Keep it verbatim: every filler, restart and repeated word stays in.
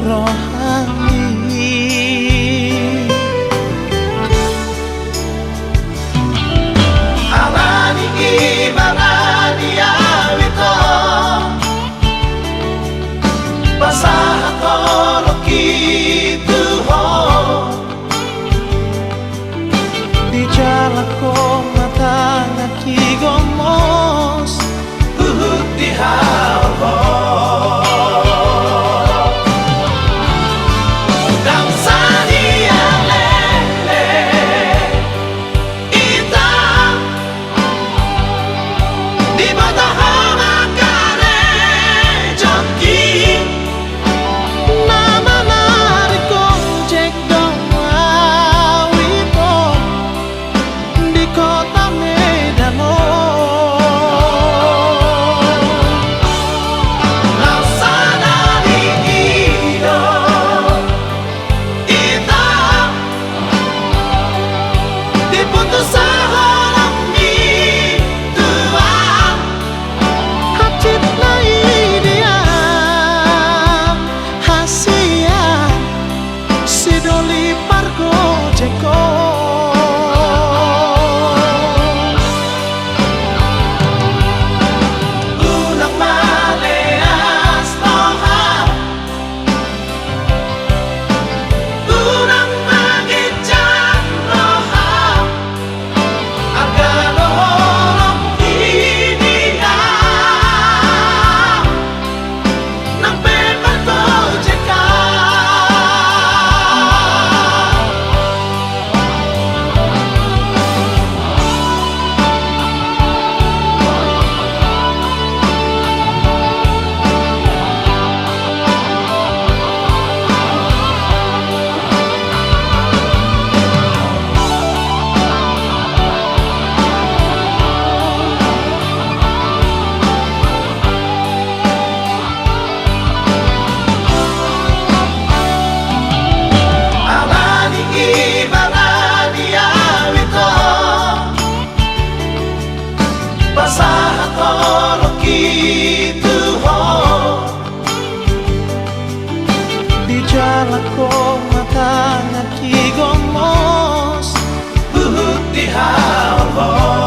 rohami. Alani i barani au ito, pasahat holongki tu ho. Dijalo ho ma tanganki gomos, huhut dihaol ho. Ndang sadia lele ita, diboto ho ma karejoki. Na manarik ojek do au ito di kota Medan on. Laos sadari i do ita diputus saholongmi tu au. Hansit na i di au hasian sidoli pargojek on. Unang maleas roham, unang maginjang roham. Arga do holong i di au, nang pe pargojek au. Alani i barani au ito, pasahat holongki tu ho. Dijalo ho ma tanganki gomos, huhut dihaol ho.